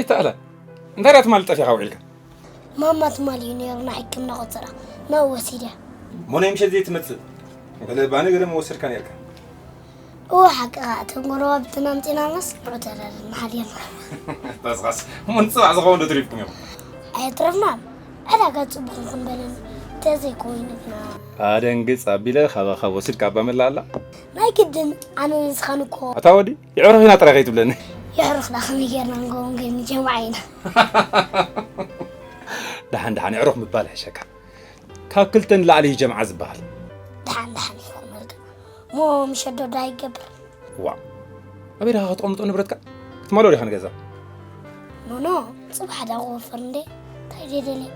ይተኣለ እንታይ ዳት ማለት ጠፊኻ ውዒልካ? ማማ ትማል እዩ ነይሩ ናይ ሕክምና ቆፀራ ናብኡ ወሲደ። ሞናይ ምሸት ዘይትመፅእ ገለ ባነ ገለ መወሰድካ ነርካ። እወ ሓቅኻ እተን ጎረባብትና ኣምፂናናስ ንዑ ተረር ንሓድየና። ተስኻስ ሞን ፅባሕ ዝኸውን ዶ ትሪፍኩም እዮም? ኣየትረፍናን ዕዳጋ ፅቡቕ ንክንበልን ተዘይኮይኑ ግና ኣደንግፅ ኣቢለ ካባኻ ወስድ ካባ መላ ኣላ። ናይ ግድን ኣነ ንስኻን እኮ ኣታ ወዲ ይዕሩኽ ኢና ጥራይ ከይትብለኒ። የዕሩኽና ከመይ ጌርና ንኸውን ገሚ ጀማዓ ኢና። ደሓን ደሓን ይዕሩኽ ምባል ይሕሸካ። ካብ ክልተ ንላዕሊ እዩ ጀምዓ ዝበሃል። ደሓን ደሓን ይኹን መርገ እሞ ምሸት ዶ ዳ ይገብር። ዋ ኣበይ ዳኻ ክትቐምጦ ንብረትካ ክትመልኦ ዲኻ ንገዛ? ኖኖ ጽባሕ ዳ ክወፍር እንዴ እንታይ ደደልየ።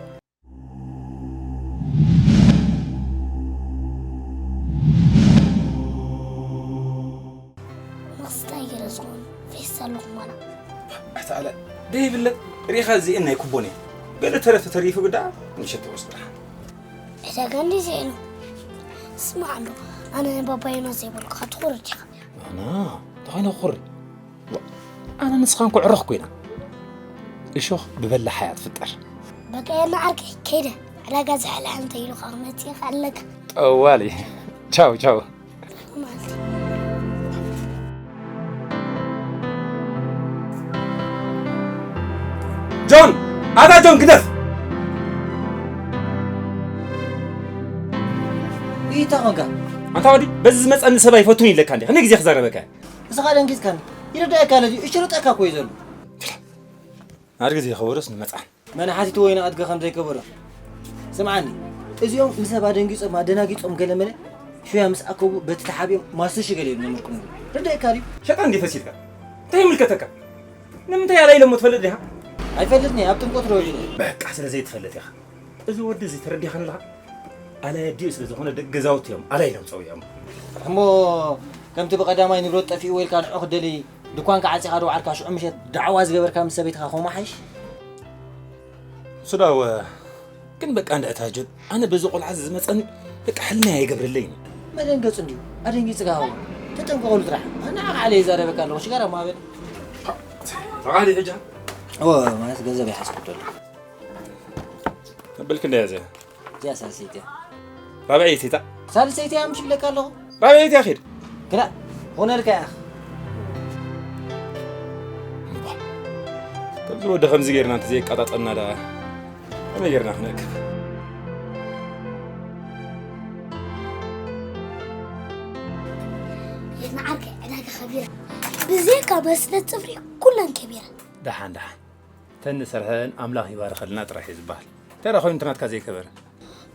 መኽስታይ ገለ ዝኾኑ ፌስታ ኣለኹም ዋላ። ኣታ ኣለ ደይብለ ሪኻ እዚእን ናይ ኩቦን እየ። ገለ ተረፍ ተተሪፉ ግዳ ምሸት ተወስድራ። ዕዳጋ እንዲ ዝሕሉ ስማዕ ኣሎ ኣነ ባባይና ዘይበልኩ ክትኹርድ ኢኻ። ኣና እንታይ ኮይኑ ክኹሪ? ኣነ ንስኻን ክዕረኽኩ ኢና። እሾኽ ብበላሓ እያ ትፍጠር። በቃ የና ዓርከይ ከይደ ዕዳጋ ዝሕልሐ እንተ ኢሉ ከዓ ክመፅእ ይኽእለካ። ጠዋሊ። ቻው ቻው። ጆን! ኣታ ጆን ግደፍ! ኢታ ኾንካ ኣንታ ወዲ በዚ ዝመፀኒ ሰብ ኣይፈቱን ኢለካ እንዲ ክንደይ ግዜ ክዛረበካ እዚ ኻል እንግሊዝ ካን ይረዳእካ ለዚ እሽርጠካ እኮ እዩ ዘሎ ናድ ግዜ ከወደስ ንመፅኣን መን ሓቲትዎ ኢና ኣድገ ከም ዘይከበዶ ስምዓኒ እዚኦም ንሰብ ኣደንጊፆም ኣደናጊፆም ገለመለ ሽያ ምስ ኣከቡ በቲ ተሓቢኦም ማስሽ ገለ እዮም ነምርኩ ነሩ ርዳእካ ድዩ ሸጣ እንዲ ፈሲልካ እንታይ ይምልከተካ ንምንታይ ኣላ ኢለሞ ትፈልጥ ዲኻ ኣይፈልጥኒ ኣብ ጥምቆት ረዊዒ በቃ ስለ ዘይትፈልጥ ኢኻ እዚ ወዲ እዚ ተረዲኻኒ ኣለኻ ኣላይ ኣዲኡ ስለ ዝኾነ ደቂ ገዛውቲ እዮም ኣላይ ኢሎም ፀዊዖም እሞ ከምቲ ብቐዳማይ ንብረት ጠፊእዎ ኢልካ ንዑ ክደሊ ድኳንካ ዓፂኻ ዶ ዓርካ ሽዑ ምሸት ዳዕዋ ዝገበርካ ምስ ሰበይትኻ ከምኡ ሓይሽ ስዳወ ግን በቃ እንድዕታ ጆን ኣነ በዚ ቆልዓ እዚ ዝመፀኒ በቃ ሕልሚ ኣይገብረለይን መደንገፅ እንድዩ ኣደንጊፅካ ኸው ተጠንቀቐሉ ጥራሕ ኣነ ዓቕዓለ ይዛረበካ ኣለኹ ሽጋራ ማበል ተቓሊ ሕጃ እወ ማለት ገንዘብ ይሓስኩ ደሎ ተበልክ እንደ ያዘ እዚኣ ሳልሰይቲ እያ ራብዐይቲ እታ ሳልሰይቲ እያ ምሽ ይብለካ ኣለኹ ራብዐይቲ እያ ኺድ ግዳ ሆነልካ ኢኻ ከምዚ ወዲ ከምዚ ጌርና እንተ ዘይቃጣጠና ደኣ ከመይ ጌርና ክነእክብ ንዓርከይ ዕዳጋ ከቢረ ብዘይካ መስለት ፅፍሪ ኩለን ከቢረ ደሓን ደሓን ተን ዝሰርሐን ኣምላኽ ይባርኸልና ጥራሕ እዩ ዝበሃል። እንታይ ደኣ ኮይኑ እቲ ናትካ ዘይከበረ?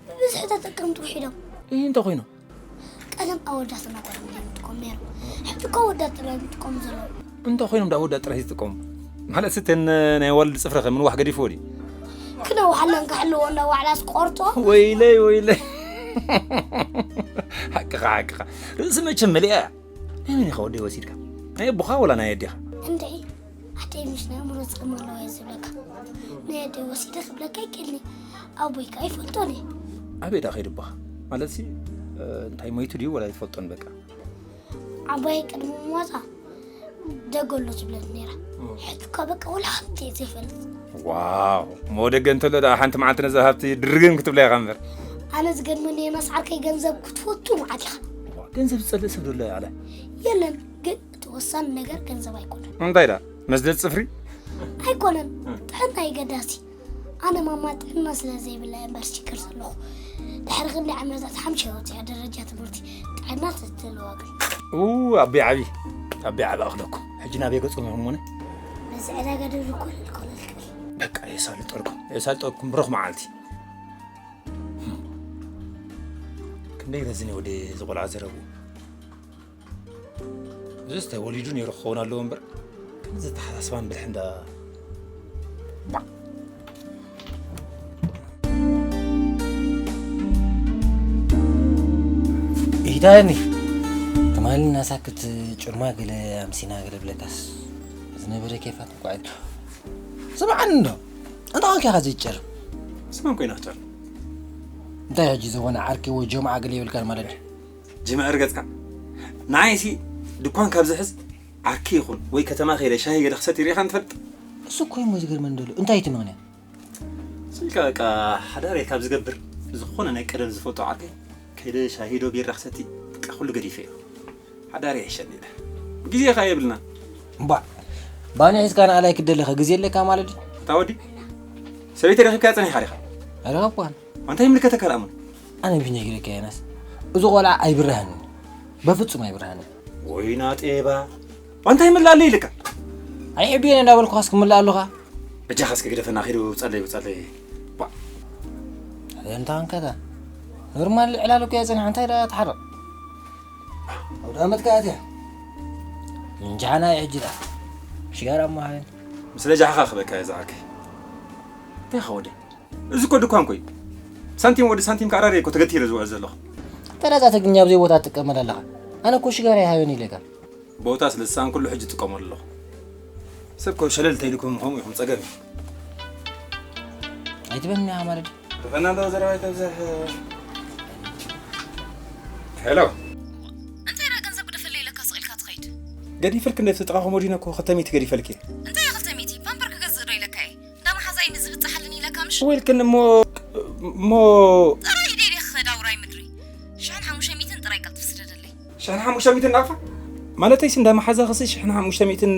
ብብዝሒ ተጠቀምቲ ውሒዶም። እይ እንተ ኮይኑ? ቀደም ኣወዳትና ቆሎም እዮም ዝጥቀሙ ነይሮም። ሕጂ እኮ ኣወዳት ጥራይ እዮም ዝጥቀሙ ዘለዉ። እንተ ኮይኖም ደኣ ኣወዳት ጥራይ ዝጥቀሙ? ማለት ስተን ናይ ኣዋልድ ፅፍረ ከ ምንዋሕ ገዲፍዎ ድዩ? ክነውሓለን ክሕልዎ እንዳ ዋዕላ ዝቆርጦ። ወይለይ ወይለይ። ሓቅኻ ሓቅኻ። ርእሲ መቸም መሊኣ እያ። ናይ መን ኢኻ ወደይ ወሲድካ? ናይ ኣቦኻ ወላ ናይ ኣዴኻ? እንድዒ ኣደይ ምሽ ናይ ኣእምሮ ጸገም ኣለዋ እየ ዝብለካ። ናይ ኣደይ ወሲደ ክብለካ ይክእልኒ። ኣቦይ ከኣ ይፈልጦን እየ። ኣበይ ደኣ ከይዱ ኣቦኻ? ማለትሲ እንታይ ሞይቱ ድዩ ወላ ኣይትፈልጦን በቃ? ዓባይ ቅድሚ ምሞታ ደገ ኣሎ ትብለኒ ነይራ። ሕጂ እኳ በቃ ወላ ሓንቲ እየ ዘይፈልጥ። ዋው እሞ ደገ እንተሎ ደኣ ሓንቲ መዓልቲ ነዛ ሃብቲ ድርግም ክትብላ ኢኻ እምበር። ኣነ ዝገድመኒ የናስ ዓርከይ ገንዘብ ክትፈቱ መዓት ኢኻ። ገንዘብ ዝጸልእ ሰብ ዶ ኣሎ ኣለ? የለን ግን እቲ ወሳኒ ነገር ገንዘብ ኣይኮነን። እንታይ ደኣ መስደድ ጽፍሪ? ኣይኮነን ጥዕና እዩ ገዳሲ። ኣነ ማማ ጥዕና ስለ ዘይብላ እምበር ሽክር ዘለኹ። ድሕሪ ክንደይ ዓመታት ሓምሻይ ወፂኣ ደረጃ ትምህርቲ ጥዕና ተትህልዋ ግን። ኡ ኣቢ ዓቢ ኣቢ ዓቢ ኣኽለኩም ሕጂ ናበይ ገጾም እዮም እሞነ? ነዚ ዕዳጋ ደብሪ ኮለል ኮለል ክብል። በቃ የሳልጠልኩም የሳልጠልኩም ብሩኽ መዓልቲ። ክንደይ ረዝን ወደ ዝቆልዓ ዘረቡ እዚስ ተወሊዱ ነይሩ ክኸውን ኣለዎ እምበር ከምዚ ተሓሳስባን ብልሒ እንዳ ኢዳኒ ትማሊ ናሳክት ጭርማ ገለ ኣምሲና ገለ ብለካስ ዝነበረ ኬፋት እኳ ስምዓኒ እንዶ እንታይ ኮንካ ኢኻ ዘይጨር ስማን ኮይና ክጨር እንታይ ሕጂ ዝኾነ ዓርኪ ወይ ጀምዓ ገለ ይብልካ ማለት ድዩ ጅምዕር ገጽካ ንዓይሲ ድኳን ካብ ዝሕዝ ዓርኪ ይኹን ወይ ከተማ ከይደ ሻሂ ገለ ክሰቲ ርኢኻን ትፈልጥ? እሱ እኮ እዩ ዝገርመኒ ዘሎ። እንታይ እቲ ምኽንያት? ስልካ በቃ ሓዳር ካብ ዝገብር ዝኾነ ናይ ቀደም ዝፈልጦ ዓርከይ ከይደ ሻሂዶ ቢራ ክሰቲ በቃ ኩሉ ገዲፈ እዩ። ሓዳር ይሕሸኒ ኢለ። ግዜ ኸ የብልና። እባ ባኒ ሒዝካ ንኣላይ ክደለኸ ግዜ ኣለካ ማለት ድዩ? እታ ወዲ ሰበይቲ ረኺብካ ጸኒኻ ዲኻ? ኣይረኸብኳን። ኣንታይ ይምልከተካ ደኣ እሞ? ኣነ ብነጊረካ ዮናስ፣ እዚ ቆልዓ ኣይብርሃንን፣ በፍጹም ኣይብርሃንን። ወይና ጤባ፣ ኣንታይ ይምላለ ኢልካ? ኣይሕዱየን እንዳበልኩ ካስ ክምላእ ኣለኻ? በጃኻ እስኪ ግደፈና፣ ኺዱ ጸለይ ብጸለይ። ባ። ኣንታ ኣንከታ ኖርማል ዕላል እኮ እያ ጸኒሓ፣ እንታይ ደኣ ትሓርቕ? ኣውደ ዓመት ከኣ ኣትያ። እንጃሓና እዩ ሕጂ ደኣ። ሽጋራ እሞ ሃበኒ። ምስ ለጃሕኻ ክበካ እየ ዝዓርከይ። እንታይ ኸ ወደይ? እዚ እኮ ድኳን እኮ እዩ። ሳንቲም ወዲ ሳንቲም ከኣራሪ እኮ ተገቲረ ዝውዕል ዘለኹ። ተረዛ ትግርኛ ኣብ ዘይቦታ ትጥቀመላ ኣለኻ። ኣነ እኮ ሽጋራ ይሃበኒ ኢለካ። ቦታ ስለ ዝሰኣንኩሉ ሕጂ እጥቀመሉ ኣለኹ። ሰብ እኮ ሸለል ተይልኩም ከምኡ ኢኹም ጸገም እዩ። ኣይትበልኒ ኢኻ ማለት እዩ። ፈናንዶ ዘረባ ይተብዝሕ። ሄሎ። እንታይ ደኣ ገንዘብ ግደፈለይ ኢለካ ስቕ ኢልካ ትኸይድ? ገዲፈልክ እንደ ጥቓኹም ወዲነ እኮ ክልተ ሚእቲ ገዲፈልክ እየ። እንታይ እየ ክልተ ሚእቲ? ፓምፐር ክገዝእ ዶ ኢለካ እየ? እንዳ መሓዛይ ንዝብጽሓልን ኢለካ ምሽ? ወይልክን እሞ፣ እሞ ጥራይ ኢደይ ድየ ክኸዳ ውራይ ምድሪ። ሽሕን ሓሙሽተ ሚእትን ጥራይ ቀልጥፍ ስደደለይ። ሽሕን ሓሙሽተ ሚእትን ናቕፋ? ማለተይስ እንዳ መሓዛኽሲ ሽሕን ሓሙሽተ ሚእትን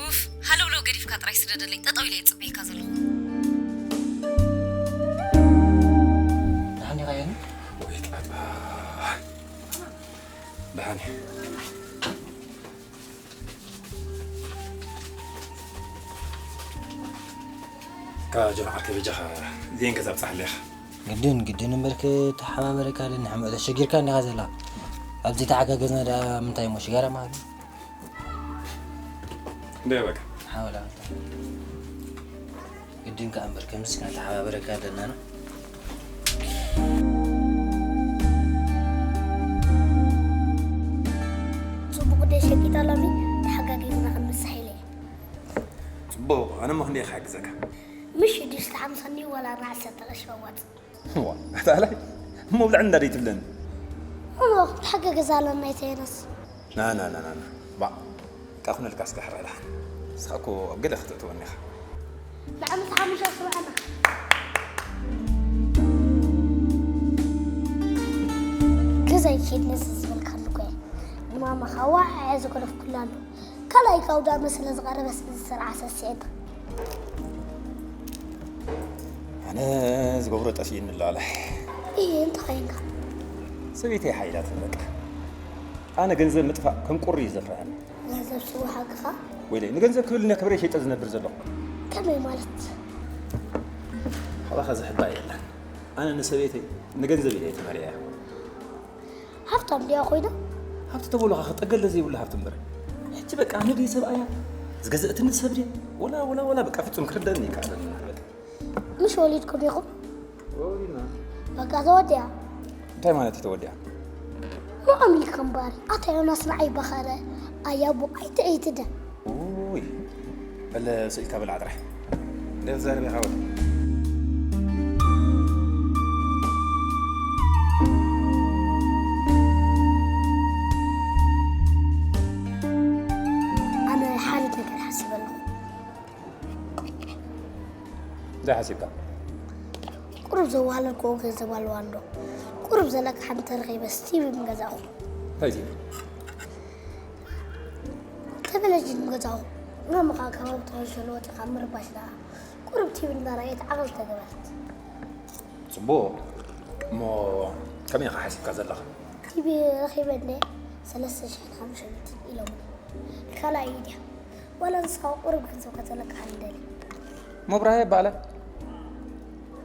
ኡፍ፣ ሃለውለው ገዲፍካ ጥራይ ስደደለይ። ጠጠው ኢለ እየ ጽበየካ ዘለኹ። ደሓን ዲኻ ዮኒ? ወይ ጣጣ። ደሓን እየ። እካ ጆን ዓርከይ በጃኻ እዚኤን ገዛ ብጻሕ ኣለኻ። ግድን፣ ግድን እምበር ክተሓባበረካ ኣለኒ። ሓመ-፣ ተሸጊርካ እንዲኻ ዘላ። ኣብዚ ተሓጋገዝና ደኣ ምንታይ እሞ ሽጋራ ማለት እዩ? እንደ በቃ። ሓወላ። ግድን ከኣ እምበር ከምዚ ክንተሓባበረካ ኣለና ነው። ጽቡቕ ደይ ሸቂጣ ሎሚ ተሓጋጊዝና ክንምሳሕ ኢለ እየ። ጽቡቕ፣ ኣነ እሞ ክንደይ ክሓግዘካ? ምሽ ድስቲ ሓምሳኒ ዋላ ኣርባዕተ ሰተ ቅርሺ ኣዋጽእ። ዋ፣ ኣታ ኣላይ፣ እሞ ብልዕኒ እንዳ ደይ ትብለኒ? እሞ ክትሓጋገዝ ኣለና ኣይተየነስ። ና፣ ና፣ ና፣ ና፣ ና። ባ፣ ቃ ኩነልካ እስከ ሕራይ ደሓን። ንስኻ እኮ ኣብ ገለ ክትእትወኒ ኢኻ። ብዓመት ሓሙሻ ስብዓና። ገዛይ ኬድ ነዚ ዝበልካሉ እኮ እየ። ንማማኻ ዋዕ ዝገደፍኩላ ኣሎ። ካልኣይ ኣውዳመ ስለ ዝቐረበ ስለ ዝሰርዓ ሰሲዐታ። ኣነ ዝገብሮ ጠፊእኒ ኣሎ ኣለ። እየ፣ እንታይ ኮይንካ? ሰበይተይ ሓይላትኒ በቃ። ኣነ ገንዘብ ምጥፋእ ከም ቁሪ እዩ ዘፍርሃኒ። ገንዘብ ስቡ ሓቅኻ? ወይለይ፣ ንገንዘብ ክብል እነ ክብረይ ሸይጠ ዝነብር ዘለኹ። ከመይ ማለት? ካባኻ ዝሕባ የለን። ኣነ ንሰበይተይ ንገንዘብ ኢለ እየ ተመርዕያ። ሃብታም ድያ ኮይና? ሃብቲ ተበሉኻ ክጠገለ ዘይብሉ ሃብቲ እምበር። ሕጂ በቃ ኣነ ድየ ሰብኣያ? ዝገዘእትኒ ሰብ ድየ? ወላ፣ ወላ፣ ወላ በቃ ፍጹም ክርደእኒ ይከኣለኒ በቃ። ምሽ ወሊድኩም ኢኹም? ወሊድና። በቃ ተወዲኣ። እንታይ ማለት እዩ ተወዲኣ? መቐም ኢልካ እምበኣር። ኣታ ዮናስ ንዓይ በኸረ። ኣያቡ ኣይትዕይትደ። ኡይ፣ በለ ስኢልካ ብላዕ ጥራሕ። እንደ ትዛረብ ኢኻ ወዲ። ኣነ ሓደ ነገር ሓሲበ ኣለኹ። እንታይ ሓሲብካ? ቁሩብ ዘዋሃለልክዎ ገንዘብ ኣለዋ እንዶ። ቁሩብ ዘለቅሓ እንተረኺበ ስቲቭ ምገዛእኹ። እንታይ ቲቪ? ቴሌቪዥን ምገዛእኹ። ናምኻ ከባቢ ተኸሸሉ ወፂኻ ምርባሽ ደኣ። ቁሩብ ቲቪ እንዳረኣየት ዓቕሊ ተገበረት። ጽቡቕ። እሞ ከመይ ኢኻ ሓሲብካ ዘለኻ? ቲቪ ረኺበ እንደ ሰለስተ ሽሕን ሓሙሽተ ሚእትን ኢሎምኒ። ካልኣይ ኢድያ። ዋላ ንስኻ ቁሩብ ገንዘብ ከተለቅሓ ንደሊ። መብራህያ ይበሃላ።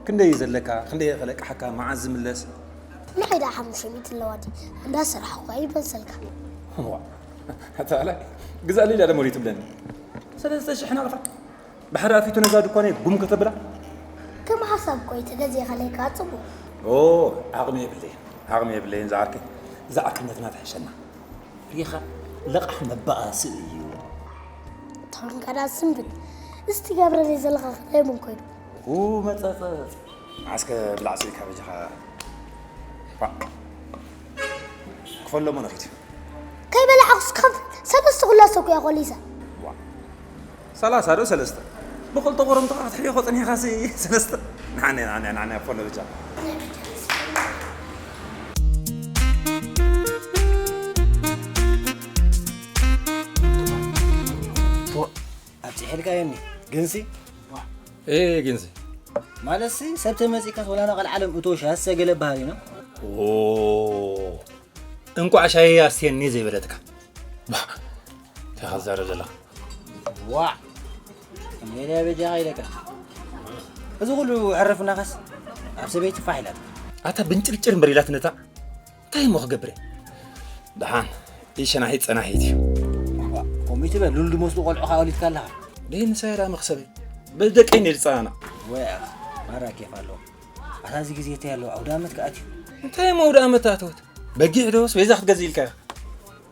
ክንደይ እዩ ዘለካ? ክንደይ ከለቅሓካ? መዓዝ ዝምለስ? ንዓይ ደኣ ሓሙሽተ ሚእቲ ኣለዋ ድዩ? እንዳሰራሕኩ ከኣ ይመልሰልካ። ዋ፣ ኣታ ኣላይ፣ ግዛእለይ ኢላ ደሞ ትብለኒ። ሰለስተ ሽሕ ናቕፋ። ብሓደ ኣፊቱ ነዛ ድኳነይ ቡም ከተብላ? ከም ሓሳብ እኮ እዩ ተገዚእካ ለይካ ጽቡቕ። ኦ፣ ዓቕሚ የብለይን። ዓቕሚ የብለይን ዝዓርከይ። ዝዓርክነትና ትሕሸና። ሪኻ ለቓሕ መባኣሲ እዩ። ተንቀዳ ስንብት። እስቲ ገብረለይ ዘለኻ ክደይ ምን ኮይኑ? ኡ መጸጸ። ዓስከ ብላዕ ስኢልካ በጃኻ። ፋ። ክፈሎ እሞ ነኺድ። ከይበላዕኩስ ክኸፍል ሰለስተ ኩላሶ እኮ እያ ኮሊሰ። ዋ። ሰላሳ ዶ ሰለስተ? ብኽልተ ቆረምቶ ክትሕዮ ጸኒሕካሲ ሰለስተ። ንዓኒ፣ ንዓኒ፣ ንዓኒ ኣፈሎ ብቻ። ፎእ፣ ኣብጺሕልካዮኒ። ግንሲ? እ፣ ግንሲ። ማለትሲ፣ ሰብ ተመጺእካስ ወላ ናቐል ዓለም እቶ ሻሰ ገለ በሃል ኢና። ኦ፣ እንቋዕ ሻሂ ኣስትየኒ ዘይበለትካ። ባ፣ እንታይ ኢኻ ትዛረብ ዘለኻ? ዋዕ! ሜድያ በጃኻ ኢለካ። እዚ ኩሉ ዕርፍናኸስ ኣብ ሰበይቲ ፋሕ ኢላትካ። ኣታ ብንጭርጭር እምበር ኢላትነታ። እንታይ እሞ ክገብር እየ? ደሓን፣ ይሸናሒት ጸናሒት እዩ። ዋዕ! ከምኡ ትበል፣ ሉል ዝመስሉ ቆልዑ ከኣ ወሊድካ ኣለኻ። ደይ ንሳይ ደኣ መኽሰበይ። በደቀይ ነይ ዝጸናናዕ። ወይ ኣኽ፣ ማራ ኬፍ ኣለዎ። ኣታ እዚ ግዜ እንታይ ኣለዎ? ኣውደ ኣመት ከኣ ኣትዩ። እንታይ እሞ ኣውደ ኣመት ኣተወት? በጊዕ ዶ ኣስቤዛ ክትገዝእ ኢልካ ኢኻ?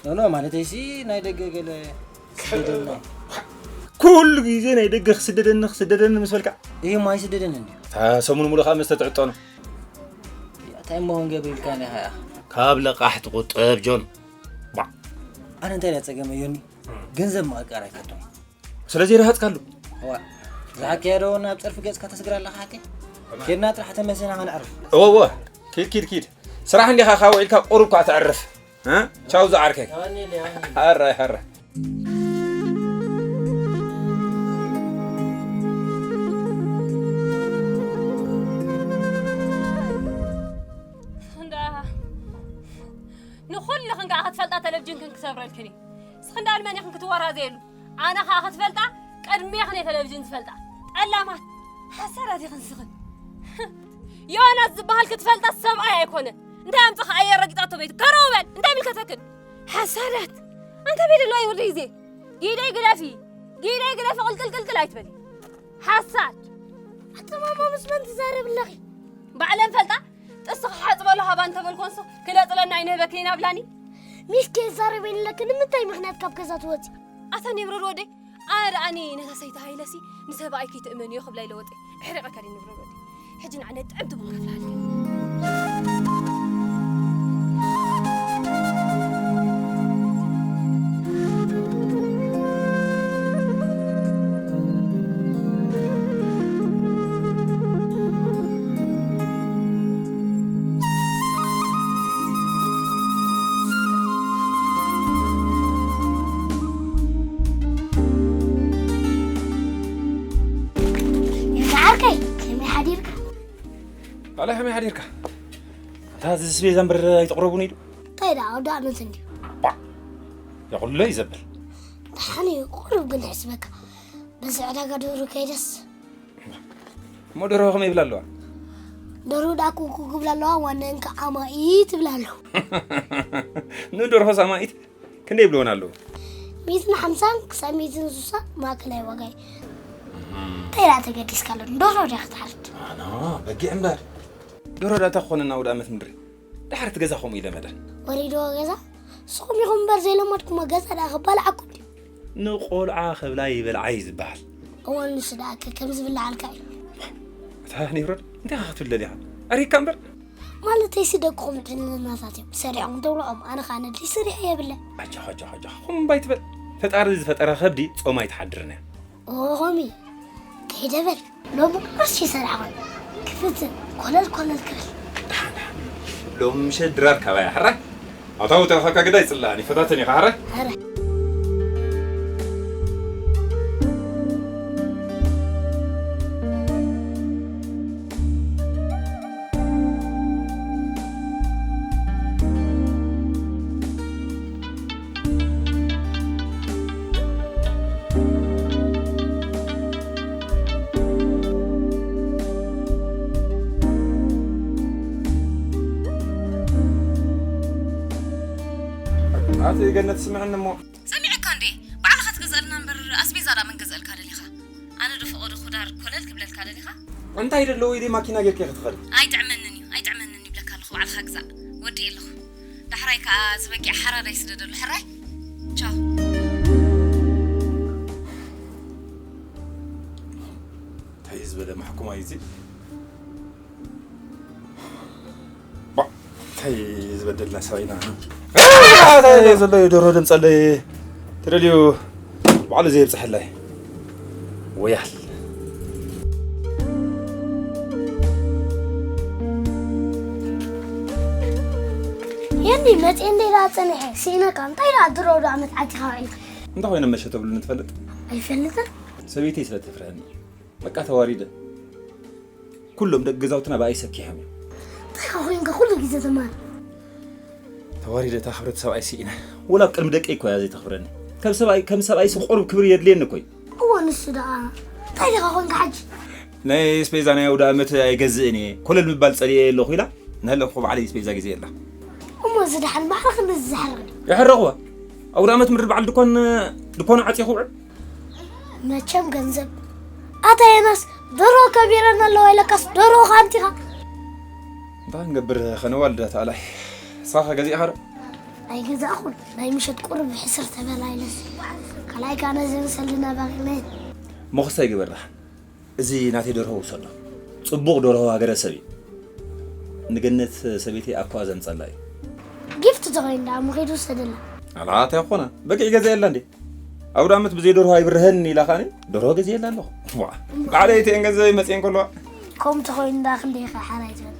ኖ፣ ኖ፣ ማለተይሲ ናይ ደገ ገለ ክስደደልና። ኩሉ ግዜ ናይ ደገ ክስደደኒ፣ ክስደደኒ ምስ በልካ? እዩ፣ ማይ ስደደኒ እንድዩ። እታ ሰሙን ሙሉእ ከኣ መስተ ትዕጠኖ። እንታይ እሞ ክንገብር ኢልካ ኒኻ ኢኻ? ካብ ለቃሕ ትቁጠብ ጆን። ባ። ኣነ እንታይ ኢለ ጸገመ ዮኒ? ገንዘብ ምቕቃር ኣይፈቱን። ስለዚ ረሃጽካሉ። እዋ፣ ዝሓከያ ዶ ናብ ጸርፊ ገጽካ ተስግር ኣለኻ ሓቀይ? ኬድና ጥራሕ ተመሲና ከነዕርፍ። እወ፣ እወ። ኪድ፣ ኪድ፣ ኪድ። ስራሕ እንዲኻ ካብ ውዒልካ ቁሩብ እኳ ተዕርፍ። እ? ቻው ዝዓርከይ። ሃራይ፣ ሃራይ። እንዳ ንኹልኽን ከዓ ክትፈልጣ ተለቪዥንክን ክሰብረልክን እዩ። እስኽን ደኣ ንመን ኢኽን ክትወራዘየሉ? ኣነ ኸኣ ክትፈልጣ ቅድሜኽን እየ ተለቪዥን ዝፈልጣ። ጠላማት ሓሳዳት ኢኽን እስኽን። ዮናስ ዝበሃል ክትፈልጣ ሰብኣይ ኣይኮነን። እንታይ ኣምጽኻ ኣየር ረጊጣቶ በይቱ? ከረው በል። እንታይ ይምልከተክን? ሓሳዳት። ኣንታ ቤት ኣለዋ ይወደይ ዜ። ጊደይ ግደፊ። ጊደይ ግደፊ ቅልቅል ቅልቅል ኣይትበሊ። ሓሳድ። ኣተማማ ምስ መን ትዛረብ ኣለኺ? ባዕለን ፈልጣ ጥስኺ ሓጽበሉ ሃባ እንተበልኮንሱ ክለጥለና ኣይንህበክን ኢና ብላኒ። ሚስኪ ይዛረብ የለክ ንምንታይ ምኽንያት ካብ ገዛ ትወጺ? ኣታ ኔብረድ ወደይ ኣነ ደኣኒ ነታ ሰይቲ ሃይለሲ ንሰብኣይ ከይትእመንዮ ክብላ ኢለ ወጤ። ኣሕሪቐካ ድየ ኔብረድ ወደይ? ሕጂ ንዓይ ናይ ጥዕምቲ ብኸፍላ ሃልኪ። ዓርከይ ከመይ ሓዲርካ? ኣላይ ከመይ ሓዲርካ? ኣታ እዚ ስቤዛ እምበር ኣይተቕረቡን ኢሉ። እንታይ ደኣ ኣውደ ኣመት እንድዩ? ባ፣ የቑሎ እዩ ዘብል። ደሓን እዩ፣ ቁሩብ ግን ሕስበካ። በዚ ዕዳጋ ደሩ ከይደስ። እሞ ደርሆ ከመይ ይብላ ኣለዋ? ደሩ ደኣ ኩኩ ክብላ ኣለዋ፣ ዋነን ከኣ ኣማኢት ይብላ ኣለዋ። ንደርሆስ ኣማኢት ክንደይ ይብልወን ኣለዉ? ሚእትን ሓምሳን ክሳብ ሚእትን ስሳን ማእከላይ ዋጋ እዩ። እንታይ ደኣ ተገዲስካ ኣሎ? ደርሆ ድያ ክትሓርድ? ኣና በጊዕ እምበር። ደርሆ ደኣ እንታይ ክኾነና ወደ ኣመት ምድሪ? ድሓር እቲ ገዛ ከምኡ ኢለ መዳን። ወሪድዎ ገዛ? ንስኹም ኢኹም እምበር ዘይለመድኩሞ ገዛ ደኣ ክባልዓኩም ድዩ? ንቆልዓ ክብላ ይበልዓ እዩ ዝበሃል። እወ ንሱ ደኣ ከ ከም ዝብልዓልካ እዩ። እታ ኒሮድ እንታይ ኢኻ ክትብል ደሊኻ? ኣሪካ እምበር። ማለተይሲ ደቅኹም ዕድለኛታት እዮም። ሰሪሖም ትብልዖም፣ ኣነ ኸኣ ነድሊ ስሪሐ የብለ። ኣጆኻ፣ ኣጆኻ፣ ኣጆኻ። ኹም እምባ ኣይትበል። ፈጣሪ ዝፈጠራ ከብዲ ጾም ኣይትሓድርን እያ። ኦሆሚ፣ ከይደ በል። ሎሚ ቁርሲ ይሰርሓ ኾን። ክፍትን ኮለል ኮለል ክብል። ደሓን፣ ደሓን። ሎሚ ምሸት ድራር ካባያ፣ ሕራይ? ኣታ ውተኸካ ግዳይ ጽላእኒ፣ ፈታተን ኢኻ፣ ሕራይ? ሕራይ። ኣቲ ገነት ስምዕኒ እሞ። ሰሚዐካ እንዴ? ባዕልኻ ትገዝኣልና እምበር ኣስቤዛ ደኣ መን ገዝኣልካ ደሊኻ? ኣነ ዶ ፈቐዶ ኹዳር ኮለል ክብለልካ ደሊኻ? እንታይ ደለዎ ኢለ ማኪና ጌርካ ክትኸድ? ኣይጥዕመንን እዩ፣ ኣይጥዕመንን ይብለካ ኣለኹ፣ ባዕልኻ ግዛእ። ወዲኤ ኣለኹ። ዳሕራይ ከኣ ዝበጊዕ ሓራዳይ ስደደሉ፣ ሕራይ? ቻው። እንታይ ዝበለ ማሕኩማይ እዚ? ባ፣ እንታይ ዝበደልና ሰብ ኢና? አ፣ እንታይ ዘሎ እዩ? ደርሆ ደምጸለይ። ተደልዩ ባዕሉ ዘየብጽሐላይ። ወያል። እንዲ መጽ እንደ ዳ ጸንሐ ሲነካ እንታይ ዳ ድሮ ዶ ዓመት ዓቲኻ ውዒልካ? እንታይ ኮይነ መሸ ተብሉ ንትፈልጥ? ኣይፈልጥን። ሰበይተይ ስለ ትፍርህኒ በቃ ተዋሪደ። ኩሎም ደቂ ገዛውትና ብኣይ ሰኪሖም እዮም። እንታይ ኮይንካ ኩሉ ግዜ ተማር? ተዋሪደ እታ ክብረት ሰብኣይ ስኢነ። ወላ ኣብ ቅድሚ ደቀይ እኮ እያ ዘይተኽብረኒ። ከም ሰብኣይ ከም ሰብኣይ ስቆርብ ክብሪ የድልየኒ እኮ እዩ። እዎ ንሱ ደኣ እንታይ ዲኻ ኮንካ ሕጂ? ናይ ስፔዛ ናይ ኣውደ ኣመት ኣይገዝእን እየ ኮለል ምባል ጸሊኤ ኣለኹ ኢላ። ንህለኩ ባዕለይ ስፔዛ ግዜ የላ። እሞ እዚ ደሓን ባዕልኻ ነዚ ዘሕርቕ ድዩ? የሕረቕዋ። ኣውደ ኣመት ምድሪ በዓል ድኳን ድኳኑ ዓጽየ ክውዕል። መቸም ገንዘብ ኣታ የናስ ደሮ ከቢረና ኣለዋ ኢለካስ ደሮ ኻንቲኻ። እንታይ ክንገብር ኸነዋልዳ ተኣላይ። ሳኻ ገዚእኻ ዶ? ኣይገዛእኹን። ናይ ምሸት ቁርብ ሕስር ተበላ ኢለስ ካልኣይ ካነ ዘምሰል ድና ባቂነ። ሞኽሳ ይግበርና። እዚ ናተይ ደርሆ ውሰዶ። ጽቡቕ ደርሆ ሃገረሰብ እዩ። ንገነት ሰበይቲ ኣኳ ዘምጸላ እዩ። ጊፍት ተኾይን ደኣ ምኺዱ ውሰደላ። ኣላ እንታይ ኮነ? በጊዕ ገዛ የላ እንዴ? ኣውደ ኣመት ብዘይ ደርሆ ኣይብርሀን ኢላ ኻኒ ደርሆ ገዛ የላ ኣለኹ። ዋ፣ ባዕለይ እተን ገንዘበይ መጽየን ከለዋ። ከምኡ ተኾይኑ ደኣ ክንደይ ኢኻ ሓራይ ትበል?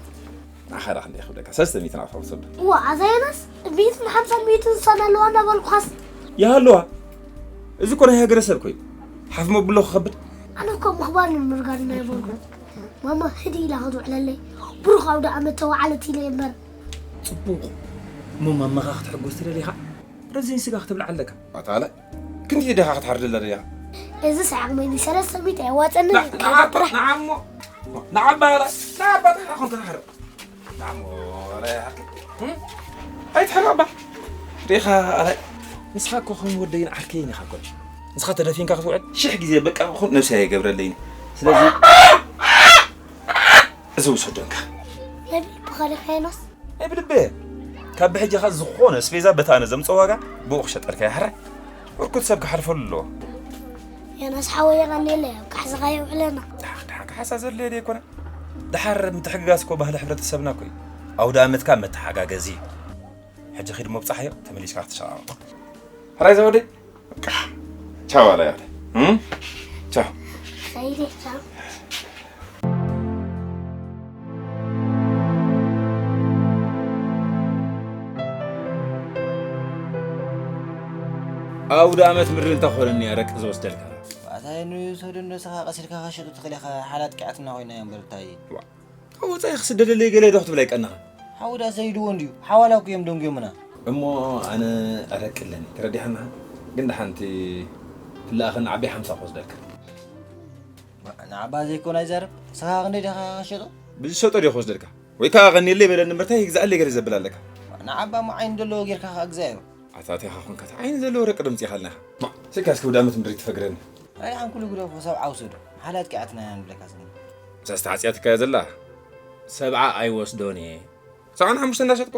ንዓኻ ደኣ ክንደይ ክብለካ? ሰለስተ ሚእቲ ናቕፋ ውሰዶ። እዋ፣ ኣዛየናስ ሚእትን ሓምሳን ሚእትን ዝሳና ኣለዋ እናበልኩኻስ። ይሃለዋ። እዚ እኮ ናይ ሃገረሰብ ኮይኑ። ሓፍ መብሎ ክኸብድ። ኣነ እኮ ምኽባር ንምርጋድ ናይ በልኩ። ማማ ህዲ ኢላ ክትውዕለለይ። ብሩኽ ኣውደ ኣመት ተዋዓለት ኢለ እምበር። ጽቡቕ። እሞ ማማኻ ክትሕጎስ ትደሊ ኢኻ? ረዚን ስጋ ክትብልዓ ኣለካ። ኣታ ኣለ። ክንዲ ደኻ ክትሓርደላ ደሊኻ? እዚ ሰዓቕ መኒ ሰለስተ ሚእቲ ኣየዋጸኒ። ንዓ፣ ንዓ፣ ጥራሕ። ንዓ እሞ። ንዓ ኣባ ኣለ። ንዓ ኣባ ጥራሕ ኮንካ ትሓርቕ። ንዓ እሞ፣ ኣለ ይሓርቅ። እም? ኣይትሓርቕ ኣባ። ሪኻ ኣለ። ንስኻ እኮ ከም ወደይን ዓርከይን ኢኻ እኮ። ንስኻ ተደፊንካ ክትውዕል ሽሕ ግዜ በቃ እኹል ነብሲ ኣይገብረለይን። ስለዚ እዚ ውሰዶ እንካ። ነቢ ብኻልእ ኸይኖስ? ናይ ብልበ። ካብ ብሕጂ ኸ ዝኾነ ስፔዛ በታ ኣነ ዘምጽኦ ዋጋ ብኡ ክሸጠልካ ይሕራይ። እርኩት ሰብ ክሓልፈሉ ኣለዎ። ዮናስ ሓወይ የቐንየለይ፣ ኣብ ካሕስኻ የውዕለና። ደሓን፣ ደሓን፣ ካሕሳ ዘድለየ ደይ ኣይኮነ። ደሓር ምትሕግጋዝ እኮ ባህሊ ሕብረተሰብና እኮ እዩ። ኣውደ ኣመትካ መተሓጋገዚ እዩ። ሕጂ ኺድ መብጻሕ እዮ፣ ተመሊስካ ክትሸቓቐጥ። ሕራይ ዘወደይ። በቃ፣ ቻው ኣለ ያለ። እም? ቻው። ከይደ፣ ቻው። ኣውደ ኣመት ምድሪ እንተኾነኒ ኣረቂ ዝወስደልካ። ኣታ ንውሰዶ እንዶ ንስኻ ቀሲልካ ከሸጡ ትኽእል ኢኻ፣ ሓላት ቅዓትና ኮይና እያ እምበር እንታይ? ዋ፣ ካብ ወጻኢ ክስደደለይ ገለ ዶ ክትብል ኣይቀናኻ? ሓውዳ ሰይድዎ እንድዩ፣ ሓዋላ እኮ እዮም ደንጉዮምና። እሞ ኣነ ኣረቂ ኣለኒ፣ ተረዲሓና? ግን ደሓንቲ ትለኣኸኒ ዓቢ ሓምሳ ክወስደልካ። ንዓባ ዘይኮነ ኣይዛረብ፣ ንስኻ ክንደይ ዲኻ ከሸጦ? ብዝሸጦ ድዮ ክወስደልካ? ወይ ከዓ ቀኒለይ በለኒ እምበር እንታይ ይግዛኣለይ ገለ ዘብል ኣለካ? ንዓባ እሞ ዓይኒ ዘለዎ ጌርካ ከኣ ግዛዮ። ኣታ እንታይ ኻኹንካ፣ እንታይ ዓይኒ ዘለዎ ረቂ ድምጺ ኢኻ ኣለኻ። ማ፣ ስልካ እስኪ ውዳመት ምድሪ ትፈግረኒ። ራይሓን ኩሉ ግደፎ፣ ሰብዓ ውሰዶ። ሓላት ቂዓትና ኢና ንብለካ ዘለና። ሳስታ ዓጽያትካ እያ ዘላ። ሰብዓ ኣይወስዶን እየ። ሰብዓን ሓሙሽተ እንዳሸጥኮ።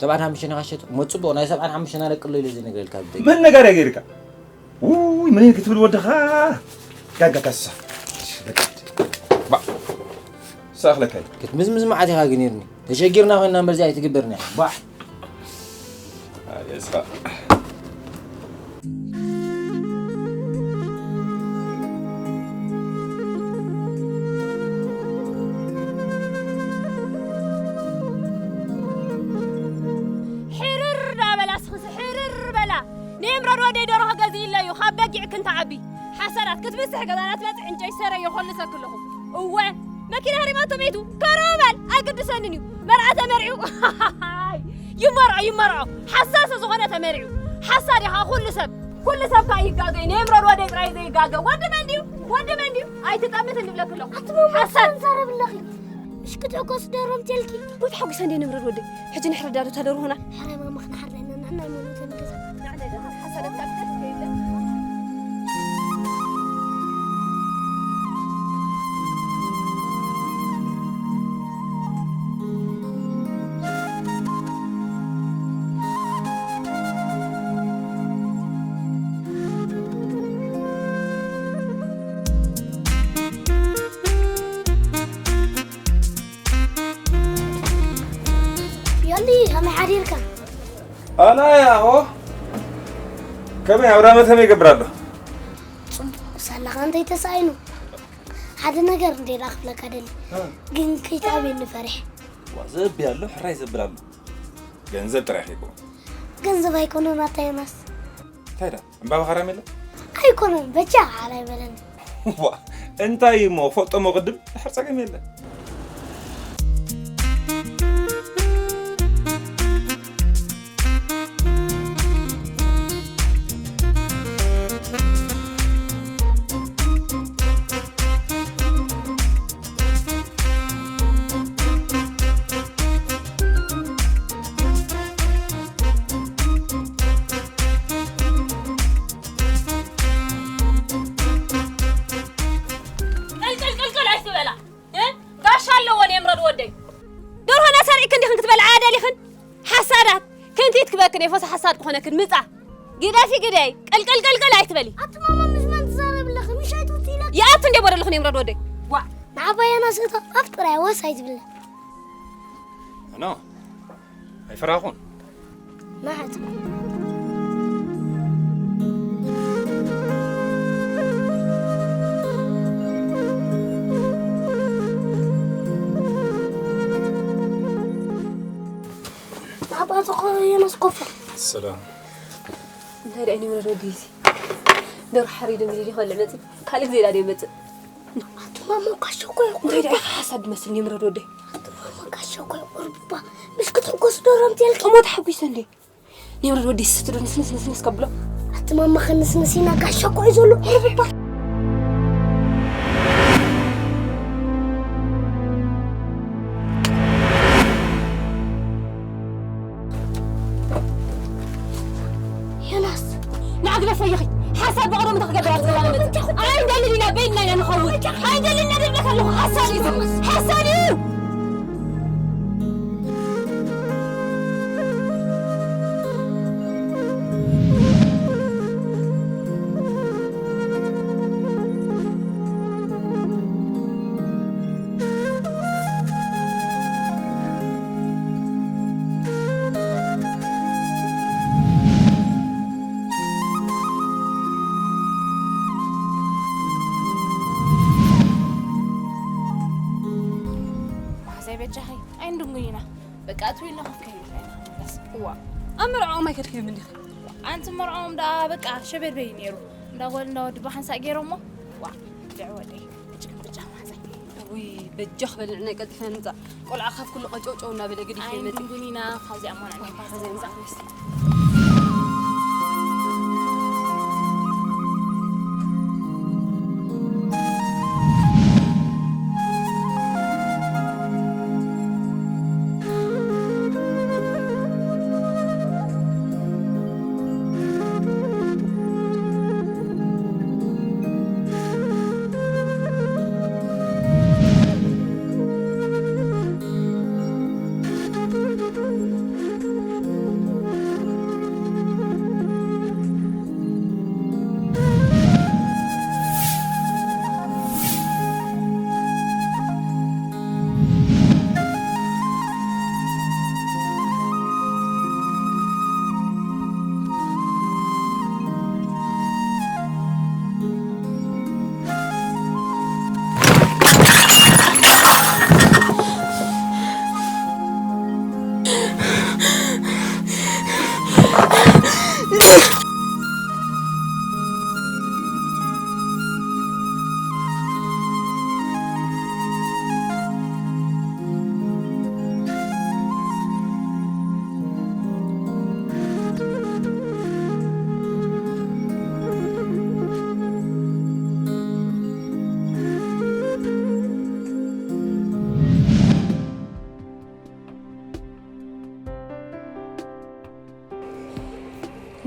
ሰብዓን ሓሙሽተ ናኻ ሸጥ። እሞ ጽቡቕ፣ ናይ ሰብዓን ሓሙሽተ ናለቅሎ ኢለ ዘይነግረልካ ብደይ። መን ነጋርያ ገይርካ? ውይ፣ መን ክትብል ወድኻ? ጋጋ ካሳ። በቃ። ባ። ሳኽለካይ። ክትምዝምዝ መዓት ኢኻ ግን ይርኒ። ተሸጊርና ኮይንና እምበር እዚኣ ኣይትግበርና። ባሕ። ኣየስኻ። ሕርር ዳበላ ስኽስ ሕርር በላ። ንኤምረድ ወደይ ደርሆ ገዚእለዩ፣ ካብ በጊዕ ክንተዓቢ። ሓሰራት ክትብስሕ ገዛና ትመጽእ ዕንጨይ ሰረ ይኾልሰ ክለኹ። እወ፣ መኪና ሃሪማቶ መይቱ። ከረው በል፣ ኣይግድሰንን እዩ። መርዓ ተመርዒው። ይመርዖ፣ ይመርዖ። ሓሳሰ ዝኾነ ተመርዒው። ሓሳድ ኢኻ ኩሉ ሰብ። ኩሉ ሰብ ከኣ ይጋገ እዩ። ንኤምረድ ወደይ ጥራይ ዘይጋገ። ወዲ መን ድዩ? ወዲ መን ድዩ? ኣይትጠምት እንብለክ ኣለኹ። ኣቲ መማ ሓሳድ። ተንዛረብ ኣለኺ። እሽ ክትዕኮስ ደሮም ቴልኪ። ወይ ተሓጉሰ እንዴ ንብረት ወደይ። ሕጂ ንሕረዳ ዶ ታደርሆና? ሕራይ ማማ ክነሓርዳ ኢና ንሕና ንመውት ንገዛ። ንዓና ዶ ሓሳደት ካብ ከፍ የለ። ዮኒ፣ ከመይ ሓዲርካ? ኣላ ያሆ፣ ከመይ ኣውደ ዓመት ከመይ ይገብር ኣሎ? ጽቡቕ፣ ሳላኻ እንታይ ተሳኢኑ? ሓደ ነገር እንዴ ዳ ክብለካ ደሊ፣ እ። ግን ከይትኣብየኒ ፈሪሐ። ዋ፣ ዘብይ ኣሎ፣ ሕራይ ዘብል ኣሎ። ገንዘብ ጥራይ ኺቦ። ገንዘብ ኣይኮነን ኣታ ዮናስ። እንታይ ዳ? ዕምባባ ኻራሜላ? ኣይኮነን በጃ ዓላ ይበለኒ። ዋ እንታይ እሞ ፈልጦሞ ቅድም ድሕር ጸገም የለ። ቀልቀል ቀልቀል ኣይትበላ። እ? ጋሻ ኣለዎ ንየምረድ ወደይ። ደርሆና ሰሪዕክን ዲኽን ክትበልዓ ደሊኽን? ሓሳዳት። ክንቲት ክበክን የፈሱ ሓሳድ ክኾነክን ምጻ። ግደፊ ግደይ። ቀልቀል ቀልቀል ኣይትበሊ። ኣቲ ማማ ምስ መን ትዛረቢ ኣለኺ? ምሽ ኣይትውቲ ኢለ። ይኣቱ እንደ በደልኹ ንየምረድ ወደይ። ዋ። ንዓባያና ስእቶ ኣብ ጥራይ ወስ ኣይትብለ። ኖ። ኣይፈራኹን። መዓት ኣባትኾ የመስኮፈ ሰላም እንታይ ደኣ ይንብረት ወዲ እዚ ደርሖ ሓሪዱ ምድሪ ይኸልዕ መፅእ ካልእ ግዜ ዳ ደይመፅእ ኣቱማሞ ካሸኮ እንታይ ደኣ ይቕርባ ሓሳድ ድመስል ይምረድ ወደይ ኣቱማሞ ካሸኮ ይቕርባ ምሽ ክትሕጎስ ዶሮም ትልኪ እሞ ተሓጒሰ እንዴ ንብረት ወዲ ስስት ዶ ንስንስ ንስንስ ከብሎ ኣትማማ ክንስንስ ኢና ጋሻ እኮ እዩ ዘሎ ቁርብባ ዮናስ ንዓግለፎ ኢኺ ሓሳብ ብቕደም ተኽገብራ ዝገባነ መጽ ኣይንደልን ኢና በይንና ኢና ንኸውን ኣይንደልን ኢና ደብለካ ኣለኹ ሓሳብ እዩ ሓሳብ እዩ ማዘይ በጃኺ ኣይንድንጉይና በቃ እትው ኢልና ኮፍ ከይልና ኢና ንመለስ። እዋ ኣብ መርዓኦም ኣይከድክዮም እንዲኺ? ኣንቲ መርዓኦም ደኣ በቃ ሸበድበይ ነይሩ እንዳ ጓል እንዳ ወዲ ብሓንሳእ ገይሮሞ። ዋ ድዕ ወደይ እጅ ክንፍጫ ማዘይ። እውይ በጃኽ በልዕናይ ቀልጢፍና ንምጻእ። ቆልዓ ካብ ኩሉ ቀጨውጨው እናበለ ገዲፉ ይመጽእ። ኣይንድንጉን ኢና ካብዚኣ እሞ ንዕናይ ፓርክ ዘይምጻእ።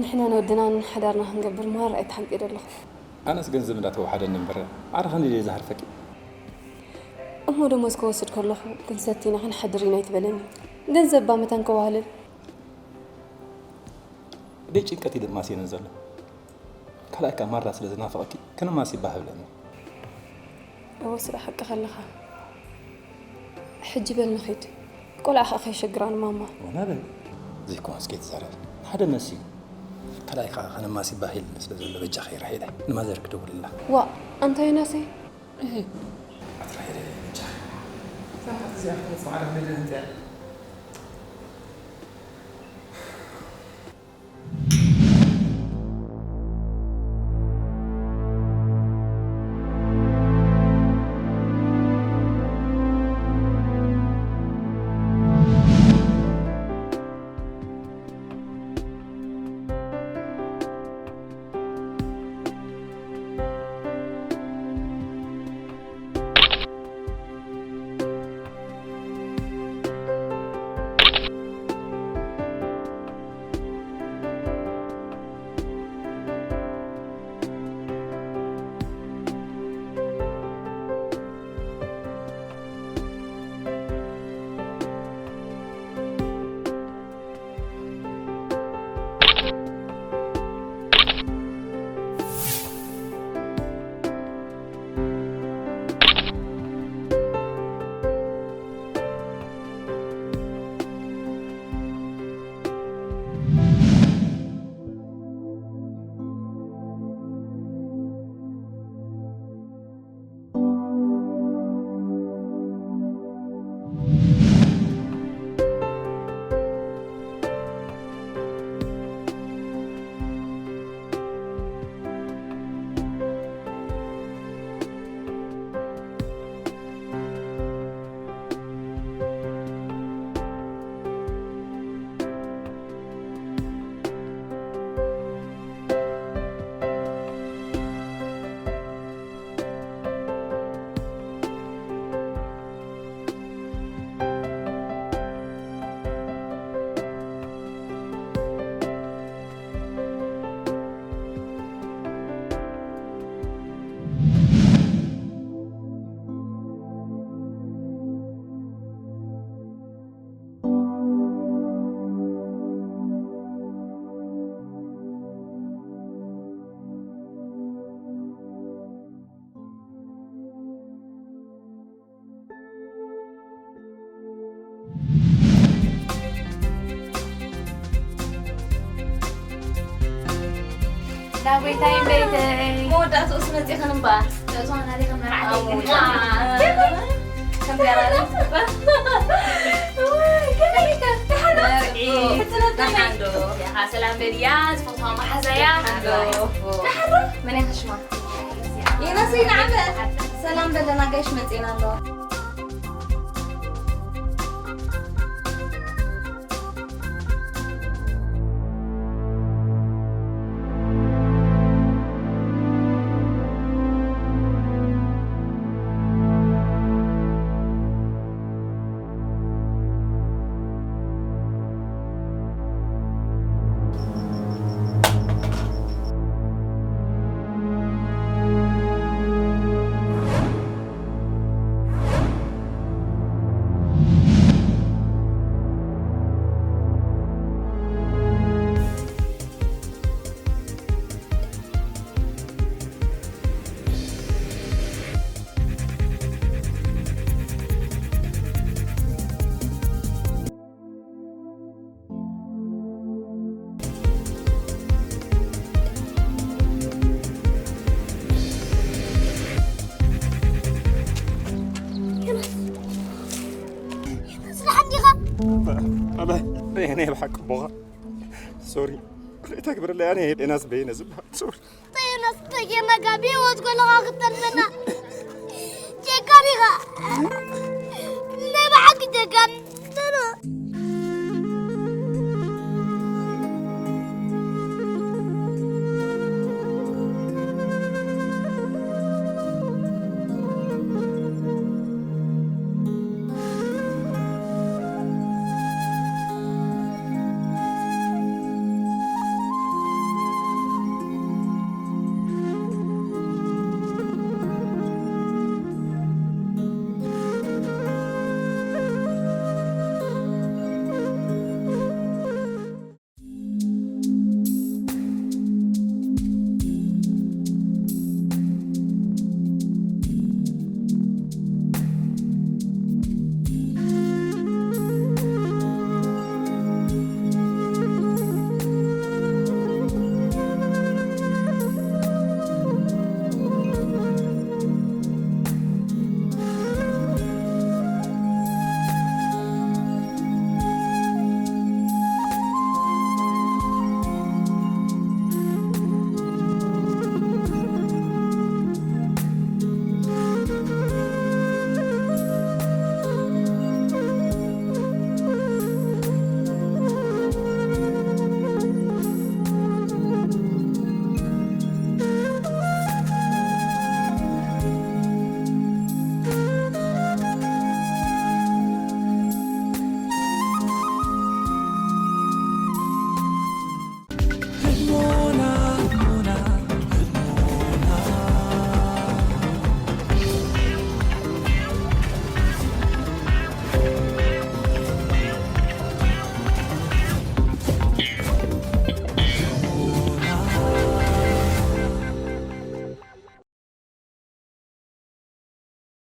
ንሕናን ወድናን ሓዳርና ክንገብር ምሃር ኣይተሓንቂደ ኣለኹ። ኣነስ ገንዘብ እንዳተዋሓደኒ እምበር ማዕረ ክንደይ ድየ ዝሃርፈኪ። እሞ ደሞዝ ክወስድ ከለኹ ክንሰቲ ኢና ክንሓድር ኢና ኣይትበለኒ። ገንዘብ እባ መታን ከዋህልል። ደይ ጭንቀት እዩ ደማስየኒ ዘሎ። ካልኣይ ከኣ ማራ ስለ ዝናፍቐኪ ከነማሲ እባ ህብለኒ። እወ ስለ ሓቅኻ ኣለኻ። ሕጂ በል ንኺድ። ቆልዓ ኸኣ ከየሸግራ ንማማ። ወናበል ዘይኮነስ ከይትዛረብ። ሓደ መሲ እዩ። ካልኣይ ከኣ ከነማሲ እባ ሂልኒ ስለ ዘሎ በጃኺ ራሄለ ንማዘር ክደውልላ። ዋእ ኣንታ ዮናሰይ። እህ። ኣቲ ራሄለ በጃኺ። እዛ መዓልቲ እዚኣ ክትመጽእ ማዕረ ክንደይ ደህንት እያ። ዳጎይታይ እምበይተይ። መወዳእትኡስ መጺኽን እምበኣር። እዞን ኣሊኽን መርዓተይ ግን። ኣዎ። ከም ገራሪ። ወይ፣ ከመይ ከ? ደሓን ዶ? መርዒ። ሕጽነት ከመይ? ደሓን ዶ? ያኻ ሰላም በልያ፣ ዝፈትዋ መሓዛያ። ደሓን ዶ? ደሓን ዶ? መን ኢኻ ሽማ? ኢነሰይ ንዓመ። ሰላም በለና፣ ጋሽ መጺና ኣሎ። ስራሕ እንዲኻ? ኣባይ፣ ኣባይ፣ ናይ ብሓቂ ቦኻ። ሶሪ። ይቕሬታ ግበረለይ፣ ኣነ ዮናስ በየነ ዝበሃል። ሶሪ። ዮናስ፣ ተጌመካ ብህይወት ከለኻ ክተርፈና። ጨካን ኢኻ። ናይ ብሓቂ ጨካን።